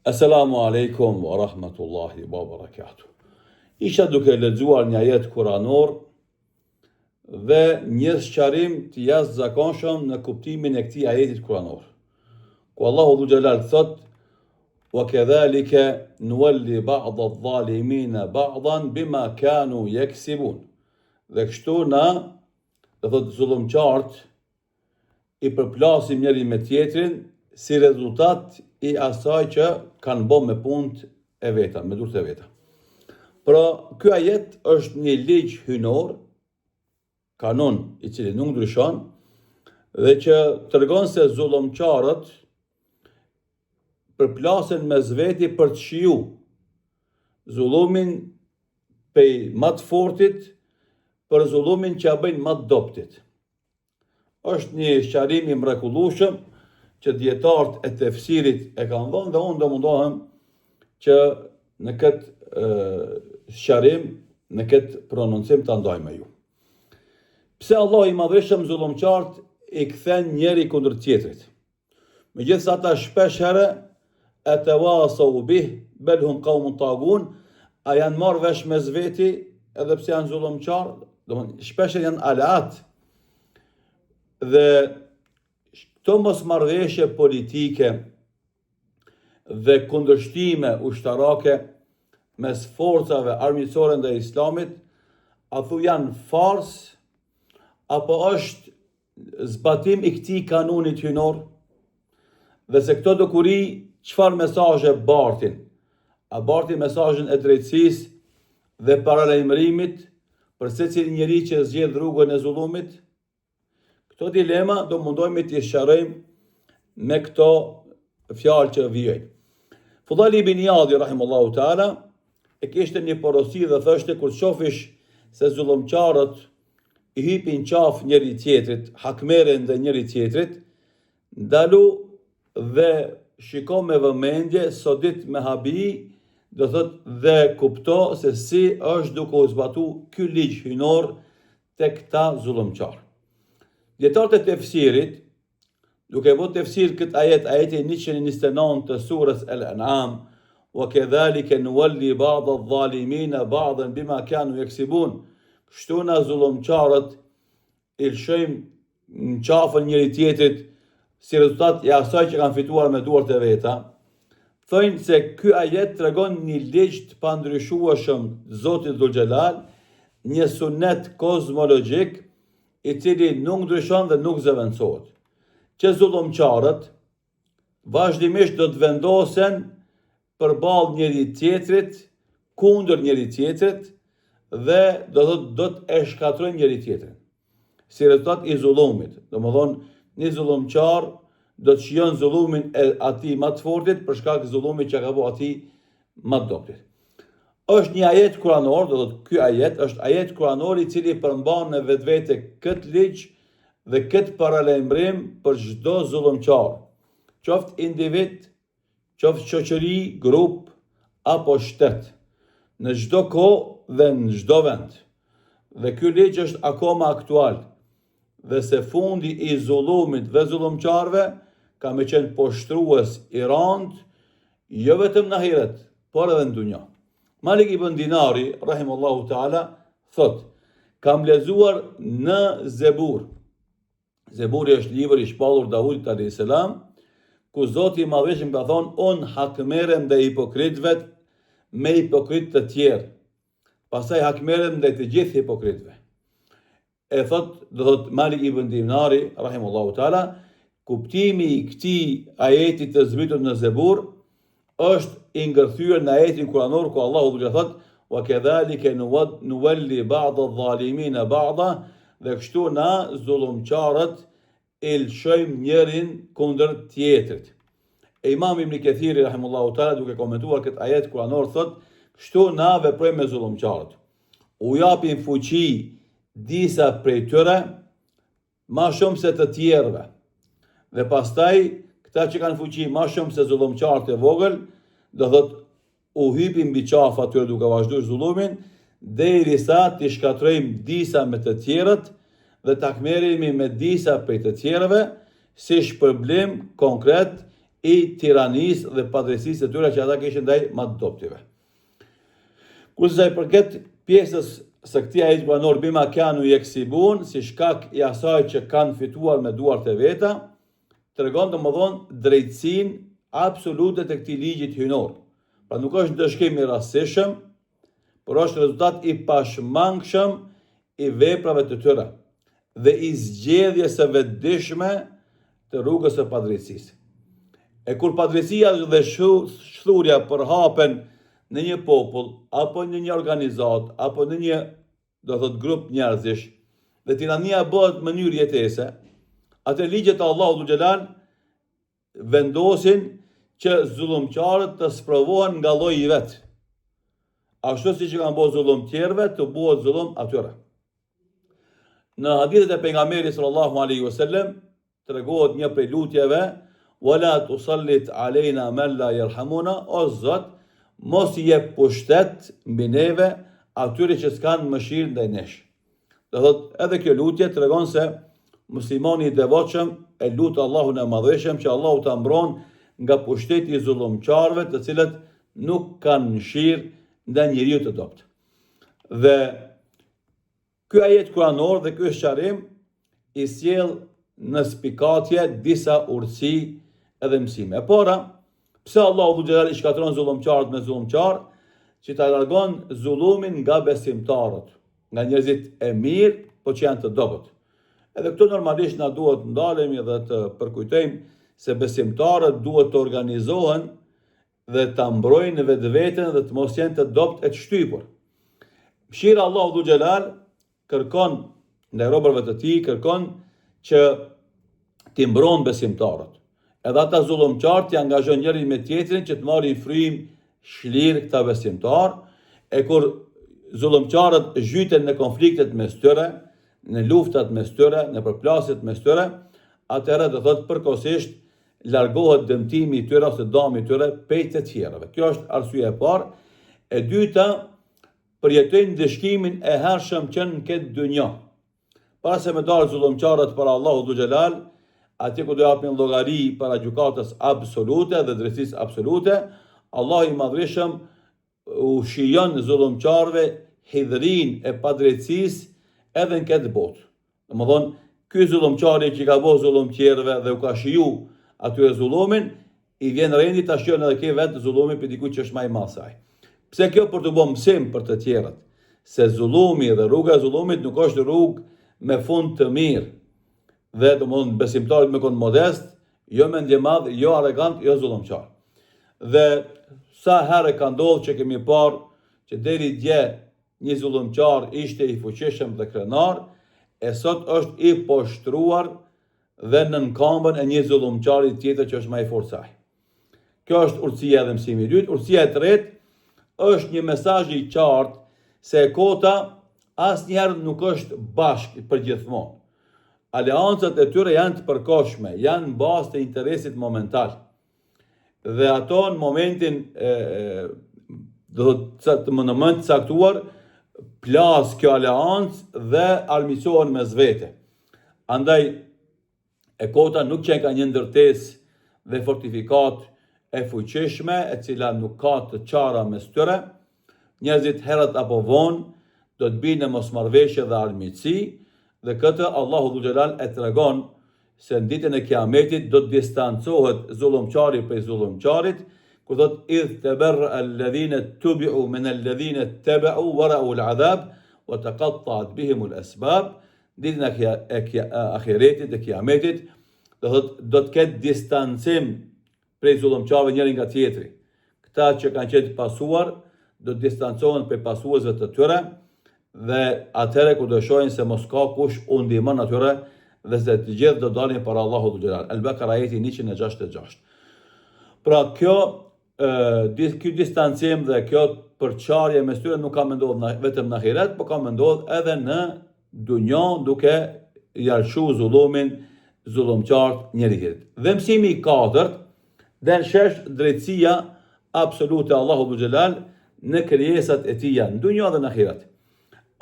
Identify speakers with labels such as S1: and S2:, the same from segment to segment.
S1: Esselamu alejkum wa rahmatullahi wa barakatuh. Isha duke lexuar një ajet kuranor dhe një sqarim të jashtëzakonshëm në kuptimin e këtij ajetit kuranor. Ku Allahu dhul xhelal thot wa kedhalike nuwalli ba'd adh-dhalimina ba'dan bima kanu yaksibun. Dhe kështu na, do thot zullumqarët i përplasim njëri me tjetrin si rezultat i asaj që kanë bo me punët e veta, me durt e veta. Pra, ky ajet është një ligj hyjnor, kanun i cili nuk ndryshon, dhe që tregon se zullumqarët përplasen mes veti për të shiju zullumin pej ma të fortit për zullumin që ja bëjnë ma të dobtit. Është një sqarim i mrekullueshëm që dijetarët e tefsirit e kanë dhënë dhe unë do mundohem që në këtë sqarim, në këtë prononcim ta ndaj me ju. Pse Allahu i madhërishëm zullumqarët i kthen njëri kundër tjetrit? Megjithëse ata shpesh herë etewasau bih, bel hum kaumun tagun, a janë marrë vesh mes veti, edhe pse janë zullumqarë, domethënë, shpesh herë janë aleat, dhe këto mosmarrëveshje politike dhe kundërshtime ushtarake mes forcave armiqësore ndaj islamit, a thu janë farsë, apo është zbatim i këtij kanunit hyjnor dhe se këto dukuri çfarë mesazhe bartin? A bartin mesazhin e drejtësisë dhe paralajmërimit për secilin njeri që zgjedh rrugën e zullumit? Këto dilema do mundohemi t'i sqarojmë me këto fjalë që vijojnë. Fudajl ibn Ijadi, rahimullahu ta'ala, e kishte një porosi dhe thoshte kur shofish se zullumqarët i hypin qafë njëri tjetrit, hakmerren ndaj njëri tjetrit, ndalu dhe shiko me vëmendje, sodit me habi, do thot dhe kupto se si është duke u zbatu ky ligj hyjnor te këta zullumqarë. Dijetarët e tefsirit, duke bo tefsir këtë ajet, ajeti 129 të surës El An'am, wa kedhalike nuwalli ba'd adh-dhalimina ba'dan bima kanu yaksibun. Kështu na zullumqarët i lëshojmë në qafën njëri tjetrit si rezultat i asaj që kanë fituar me duart e veta. Thonë se ky ajet tregon një ligj të pandryshueshëm të Zotit Dhul Xhelal, një sunet kozmologjik i cili nuk ndryshon dhe nuk zëvendësohet. Që zullumqarët vazhdimisht do të vendosen përballë njëri tjetrit, kundër njëri tjetrit dhe do të do të e shkatërrojnë njëri tjetrin. Si rezultat i zullumit, domethënë një zullumqar do të shijon zullumin e atij më të fortit për shkak të zullumit që ka bo atij më të dobtit. Është një ajet kuranor, do thotë ky ajet është ajet kuranor i cili përmban në vetvete këtë ligj dhe këtë paralajmërim për çdo zullumqar, qoftë individ, qoftë shoqëri, grup apo shtet, në çdo kohë dhe në çdo vend. Dhe ky ligj është akoma aktual dhe se fundi i zullumit dhe zullumqarëve ka me qenë poshtrues i randë, jo vetëm në ahiret, por edhe në dunja. Malik ibn Dinari, rahimullahu ta'ala, thot, kam lexuar në Zebur. Zeburi është libër i shpallur Davudit a.s. ku Zoti i Madhërishëm ka thonë, unë hakmerrem ndaj hipokritëve me hipokritë të tjerë. Pastaj hakmerrem ndaj të gjithë hipokritëve. E thot, do thot Malik ibn Dinari, rahimullahu ta'ala, kuptimi i këtij ajeti të zbritur në Zebur është i ngërthyer në ajetin kuranor ku Allahu dhul thot wa kedhalike nuwalli ba'd adh-dhalimina ba'da dhe kështu na zullumqarët i lëshojmë njërin kundër tjetrit. E Imam Ibn Kethiri rahimullahu taala duke komentuar këtë ajet kuranor thot, kështu na veprojmë me zullumqarët. U japim fuqi disa prej tyre ma shumë se të tjerëve. Dhe pastaj këta që kanë fuqi ma shumë se zullumqarët e vogël, do thot u hypim mbi qafë atyre duke vazhduar zullumin, derisa t'i shkatërrojmë disa me të tjerët dhe të hakmerremi me disa prej të tjerëve, si shpërblim konkret i tiranisë dhe padrejtësisë së tyre që ata kishin ndaj ma të dobëtive. Kurse sa i përket pjesës së këtij ajeti kuranor bima kanu jeksibun si shkak i asaj që kanë fituar me duart e veta, tregon domethënë drejtësinë absolute të këtij ligjit hyjnor. Pra nuk është ndëshkim i rastësishëm, por është rezultat i pashmangshëm i veprave të tyre dhe i zgjedhjes së vetëdijshme të rrugës së padrejtësisë. E kur padrejtësia dhe shthurja përhapen në një popull apo në një organizatë apo në një, do thotë, grup njerëzish dhe tirania bëhet mënyrë jetese, atëherë ligjet e Allahut dhul xhelal vendosin që zullumqarët të sprovohen nga lloji i vet. Ashtu siç i kanë bërë zullum tjerëve, të bëhet zullum atyre. Në hadithet e pejgamberit sallallahu alaihi wasallam tregohet një prej lutjeve wala tusallit alejna men la yerhamuna o Zot mos i jep pushtet mbi neve atyre që s'kanë mëshirë ndaj nesh. Do thotë, edhe kjo lutje tregon se muslimani i devotshëm e lut Allahun e Madhërishëm që Allahu ta mbron nga pushteti i zullumqarëve, të cilët nuk kanë mëshirë ndaj njeriut të dobët. Dhe ky ajet kuranor dhe ky sqarim i sjell në spikatje disa urtësi edhe mësime. E para, pse Allahu dhul xhelal i shkatërron zullumqarët me zullumqarë, që ta largon zullumin nga besimtarët, nga njerëzit e mirë, po që janë të dobët. Edhe këtu normalisht na duhet të ndalemi dhe të përkujtojmë se besimtarët duhet të organizohen dhe ta mbrojnë vetveten dhe të mos jenë të dobët e të shtypur. Mëshira e Allahut dhul xhelal kërkon ndaj robërve të tij, kërkon që t'i mbron besimtarët. Edhe ata zullumqarë t'i angazhon njërin me tjetrin që të marrin frymë shlirë këta besimtarë, e kur zullumqarët zhyten në konfliktet mes tyre, në luftat mes tyre, në përplasjet mes tyre, atëherë do thotë përkohësisht largohet dëmtimi i tyre ose dami i tyre prej të tjerëve. Kjo është arsyeja e parë. E dyta, përjetojnë ndëshkimin e hershëm që në këtë dynja. Para se me dalë zullumqarët para Allahut dhul xhelal, atje ku do japin llogari para gjykatës absolute dhe drejtësisë absolute, Allahu i madhërishëm u shijon zullumqarëve hidhërinë e padrejtësisë edhe në këtë botë. Domethënë, ky zullumqari që i ka bo zullum tjerëve dhe u ka shiju atyre zullumin, i vjen rendi ta shijon edhe ky vetë zullumin prej dikujt që është ma i madh se ai. Pse kjo për t'u bo mësim për të tjerët, se zullumi dhe rruga e zullumit nuk është rrugë me fund të mirë. Dhe domethënë besimtari me kon modest, jo mendjemadh, jo arrogant, jo zullumqar. Dhe sa herë ka ndodhur që kemi parë që deri dje Një zullumqar ishte i fuqishëm dhe krenar, e sot është i poshtruar dhe nën kambën e një zullumqari tjetër që është ma i fortë se ai. Kjo është urtësia dhe mësimi i dytë. Urtësia e tretë është një mesazh i qartë se e kota asnjëherë nuk është bashkë përgjithmonë. Aleancat e tyre janë të përkohshme, janë në bazë të interesit momental. Dhe ato në momentin e, do të thotë në moment të caktuar plas kjo aleancë dhe armiqësohen mes vete. Andaj e kota nuk qenka një ndërtesë dhe fortifikatë e fuqishme, e cila nuk ka të çara mes tyre. Njerëzit herët apo vonë do të bijnë në mosmarrëveshje dhe armiqësi dhe këtë Allahu dhul xhelal e tregon se në ditën e Kiametit do të distancohet zullumqari prej zullumqarit, kur thotë idh teberra alladhina tubi'u min alladhina ittaba'u wa ra'u al'adhab wa taqatta'at bihim al'asbab, ditën e ahiretit e Kiametit, do thotë do të ketë distancim prej zullumqarëve njëri nga tjetri. Këta që kanë qenë të pasuar do të distancohen prej pasuesve të tyre dhe atëherë kur do shohin se mos ka kush u ndihmon atyre dhe se të gjithë do dalin para Allahut dhul xhelal. El-Bekara ajeti 166. Pra kjo ky distancim dhe kjo përçarje mes tyre nuk ka me ndodh në, vetëm në ahiret, po ka me ndodh edhe në dunja duke ia lëshu zullumin zullumqarët njëri tjetrit. Dhe mësimi i katërt, del shesh drejtësia absolute e Allahut dhul xhelal në krijesat e tija, në dunja dhe në ahiret.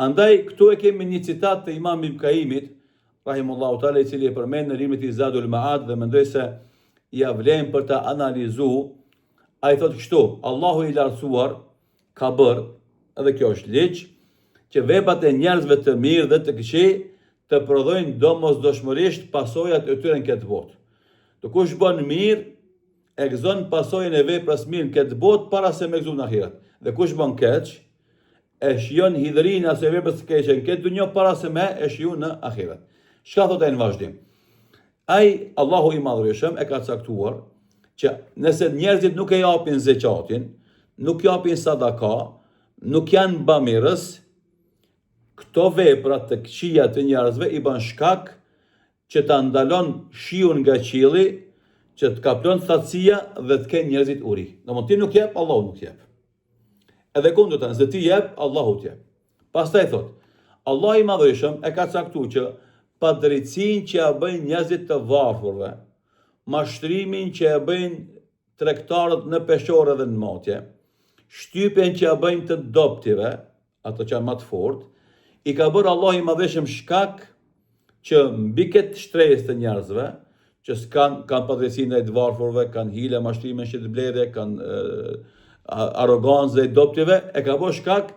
S1: Andaj këtu e kemi një citat të Imam Ibn Kajimit, rahimullahu taala, i cili e përmend në librin e tij Zadul Ma'ad dhe mendoj se ia vlen për ta analizu, ai thotë kështu, Allahu i lartësuar ka bërë, edhe kjo është ligj, që veprat e njerëzve të mirë dhe të këqij të prodhojnë domosdoshmërisht pasojat e tyre në këtë botë. Do kush bën mirë, e gëzon pasojën e veprës mirë në këtë botë para se me gëzu në ahiret. Dhe kush bën keq, e shijon hidhërinë e asaj veprës së keqe në këtë dunja para se me e shiju në ahiret. Çka thotë ai në vazhdim? Ai, Allahu i Madhërishëm, e ka caktuar që nëse njerëzit nuk e japin zeqatin, nuk japin sadaka, nuk janë bamirës, këto vepra të këqija të njerëzve i bën shkak që ta ndalon shiun nga qielli, që të kaplon thatësia dhe të kenë njerëzit uri. Domethënë ti nuk jep, Allahu nuk jep. Edhe kundërta, nëse ti jep, Allahu të jep. Pastaj thotë, Allahu i Madhërishëm e ka caktuar që padrejtësinë që ja bëjnë njerëzit të varfërve, mashtrimin që e bëjnë tregtarët në peshore dhe në matje, shtypjen që ja bëjnë të dobëtive, ato që janë më të fortë, i ka bërë Allahu i Madhërishëm shkak që mbi këtë shtresë të njerëzve, që s'kan kanë padrejtësi ndaj të varfërve, kanë hile, mashtrime, shitblerje, kanë arrogancë ndaj dobëtive, e ka bërë shkak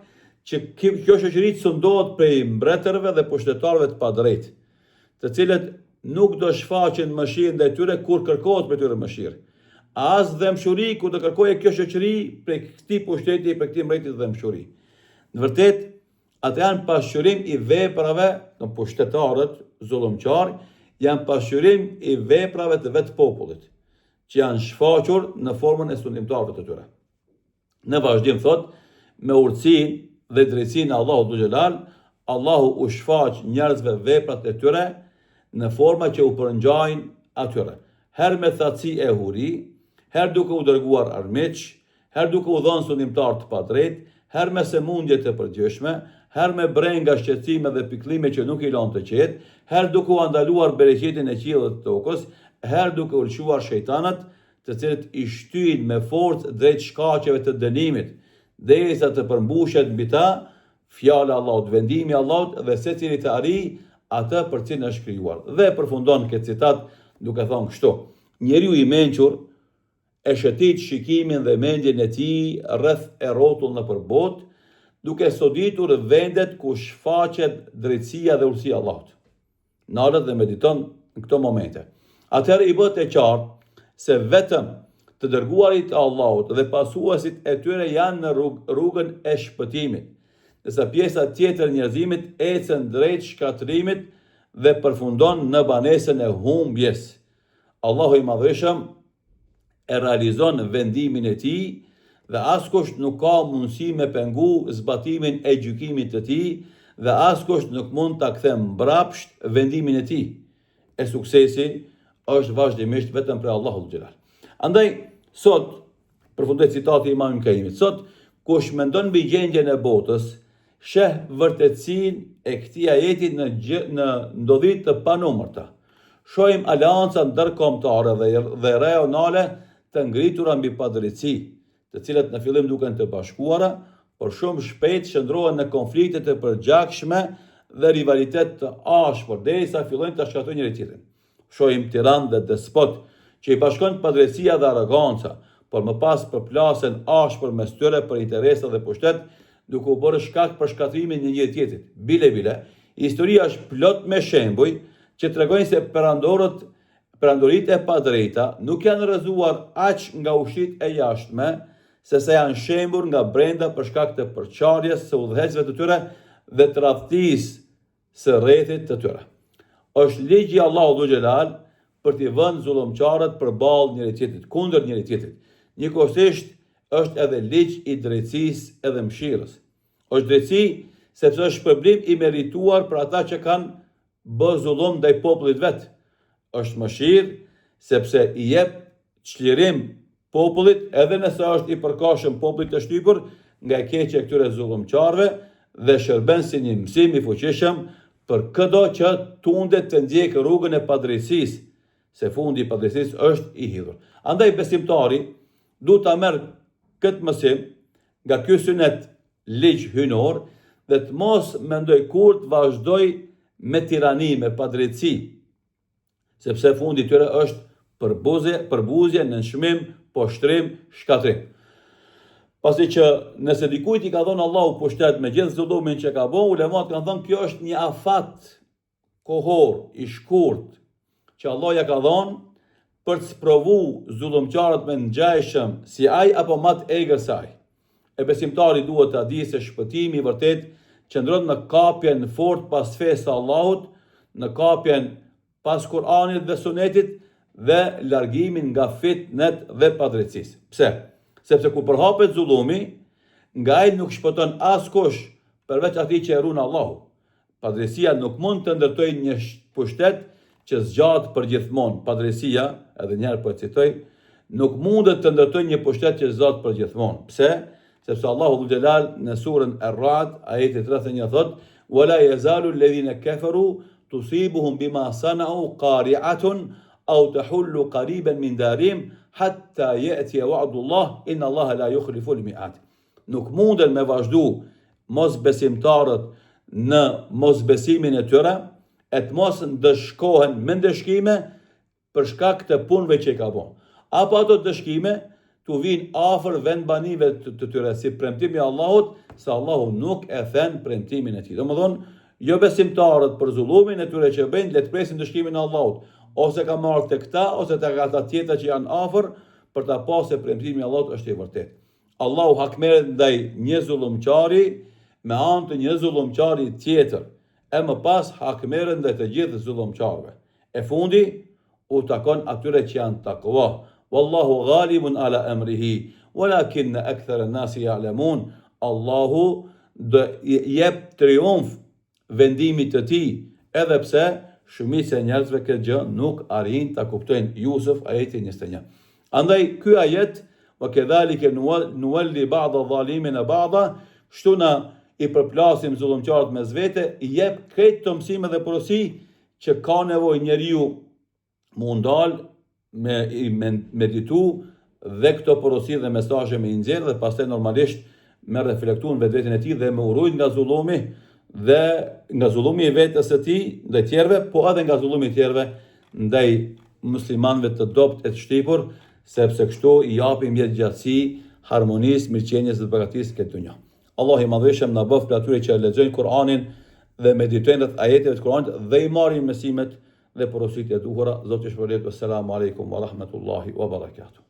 S1: që kjo shoqëri të sundohet prej mbretërve dhe pushtetarëve të padrejtë, të cilët nuk do shfaqin mëshirë ndaj tyre kur kërkohet prej tyre mëshirë. As dhembshuri kur do kërkojë kjo shoqëri prej këtij pushteti, prej këtij mbreti dhembshuri. Në vërtet, ata janë pasqyrim i veprave, në pushtetarët zullumqarë, janë pasqyrim i veprave të vetë popullit, që janë shfaqur në formën e sundimtarëve të tyre. Në vazhdim thotë, me urtësinë dhe drejtësinë e Allahut Dhul Xhelal, Allahu u shfaq njerëzve veprat e tyre në forma që u përngjajnë atyre. Herë me thatësi e uri, herë duke u dërguar armiq, herë duke u dhënë sundimtarë të padrejtë, herë me sëmundje të përgjithshme, herë me brenga, shqetësime dhe pikëllime që nuk i lanë të qetë, herë duke ua ndaluar bereqetin e qiellit dhe tokës, herë duke u lëshuar shejtanët, të cilët i shtyjnë me forcë drejt shkaqeve të dënimit, derisa të përmbushet mbi ta fjala e Allahut, vendimi i Allahut dhe secili të arrijë atë për cilën është krijuar. Dhe e përfundon këtë citat duke thënë kështu: Njeriu i mençur e shëtit shikimin dhe mendjen e tij rreth e rrotull nëpër botë, duke soditur vendet ku shfaqet drejtësia dhe urtësia e Allahut. Nalet dhe mediton në këto momente. Atëherë i bëhet e qartë se vetëm të dërguarit e Allahut dhe pasuesit e tyre janë në rrugën e shpëtimit, ndërsa pjesa tjetër e njerëzimit ecën drejt shkatërrimit dhe përfundon në banesën e humbjes. Allahu i Madhërishëm e realizon vendimin e tij dhe askush nuk ka mundësi me pengu zbatimin e gjykimit të tij dhe askush nuk mund ta kthe mbrapsht vendimin e tij. E suksesi është vazhdimisht vetëm prej Allahut Xhelal. Andaj sot përfundoi citati i Imam Ibn Kajimit. Sot kush mendon mbi gjendjen e botës, Sheh vërtetësinë e këtij ajeti në gjë, në ndodhi të panumërta. Shohim aleanca ndërkombëtare dhe dhe rajonale të ngritura mbi padrejtësi, të cilat në fillim duken të bashkuara, por shumë shpejt shndërrohen në konflikte të përgjakshme dhe rivalitet të ashpër, derisa fillojnë ta shkatërrojnë njëri-tjetrin. Shohim tiranë dhe despotë që i bashkon padrejtësia dhe arroganca, por më pas përplasen ashpër mes tyre për interesa dhe pushtet, duke u bërë shkak për shkatërrimin e njëri-tjetrit. Bile bile, historia është plot me shembuj që tregojnë se perandorët perandoritë e padrejta nuk janë rrëzuar aq nga ushtritë e jashtme, sesa janë shembur nga brenda për shkak të përçarjes së udhëheqësve të tyre dhe tradhtisë së rrethit të tyre. Është ligji i Allahut Dhul Xhelal për t'i vënë zullumqarët përballë njëri-tjetrit, kundër njëri-tjetrit. Njëkohësisht është edhe ligj i drejtësisë edhe mëshirës. Është drejtësi sepse është shpërblim i merituar për ata që kanë bë zullum ndaj popullit vet. Është mëshirë sepse i jep çlirim popullit edhe nëse është i përkohshëm popullit të shtypur nga e keqja e këtyre zullumqarëve dhe shërben si një mësim i fuqishëm për këdo që tundet të ndjekë rrugën e padrejtësisë, se fundi i padrejtësisë është i hidhur. Andaj besimtari duhet ta merr këtë mësim nga ky synet ligj hyjnor dhe të mos mendojë kurrë të vazhdojë me tirani, me padrejtësi, sepse fundi i tyre është Përbuzje, përbuzje, nënçmim, poshtrim, shkatërrim. Pasi që nëse dikujt i ka dhënë Allahu pushtet me gjithë zullumin që ka bo, ulemat kanë thënë kjo është një afat kohor i shkurt që Allahu ja ka dhënë për të sprovu zullumqarët me ngjajshëm si ai apo ma të egër se ai. E besimtari duhet ta di se shpëtimi i vërtetë qëndron në kapjen fort pas fesë së Allahut, në kapjen pas Kur'anit dhe Sunetit dhe largimin nga fitnet dhe padrejtësisë. Pse? Sepse kur përhapet zullumi, nga ai nuk shpëton askush përveç atij që e ruan Allahu. Padrejtësia nuk mund të ndërtojë një pushtet që zgjat përgjithmonë. Padrejtësia, edhe një herë po e citoj, nuk mundet të ndërtojë një pushtet që zgjat përgjithmonë. Pse? Sepse Allahu dhul xhelal në surën Ar-Ra'd, ajeti 31 thotë: "Wa la yazalu alladhina kafaru tusibuhum bima sana'u qari'atun aw tahullu qariban min darihim hatta ya'ti wa'du Allah inna Allaha la yukhlifu al-mi'ad." Nuk munden me vazhdu mosbesimtarët në mosbesimin e tyre, e të mos ndëshkohen me ndëshkime për shkak të punëve që i ka bo. Apo ato ndëshkime t'u vijnë afër vendbanimeve të, të tyre si premtim i Allahut, se Allahu nuk e then premtimin e tij. Domethënë, jobesimtarët për zullumin e tyre që bëjnë, le të presin ndëshkimin e Allahut, ose ka me ardhë te këta, ose tek ata tjeta që janë afër, për ta pa se premtimi i Allahut është i vërtetë. Allahu hakmerret ndaj një zullumqari me anë të një zullumqari tjetër, e më pas hakmerret ndaj të gjithë zullumqarëve. E fundi u takon atyre që janë takva. Wallahu ghalibun ala amrihi, walakinna akthara an-nasi ya'lamun. Allahu do jep triumf vendimit të tij, edhe pse shumica e njerëzve këtë gjë nuk arrijnë ta kuptojnë. Jusuf, ajeti 21. Andaj ky ajet wa kedhalike nuwalli ba'da dhalimina ba'da, kështu na i përplasim zullumqarët mes vete, i jep krejt këto mësime dhe porosi që ka nevojë njeriu m'u ndal me i meditu dhe këto porosi dhe mesazhe me i nxjerr dhe pastaj normalisht me reflektu në vetveten e tij dhe me u rujt nga zullumi dhe nga zullumi i vetes së tij ndaj tjerëve, po edhe nga zullumi i tjerëve ndaj muslimanëve të dobët e të shtypur, sepse kështu i japim jetëgjatësi harmonisë, mirëqenies dhe begatisë në këtë dunja. Allahu i Madhërishëm na bëftë prej atyre që lexojnë Kur'anin dhe meditojnë rreth ajeteve të Kur'anit dhe i marrin mësimet dhe porositë e duhura. Zoti ju shpërbleftë. Esselamu alejkum wa rahmetullahi wa barakatuh.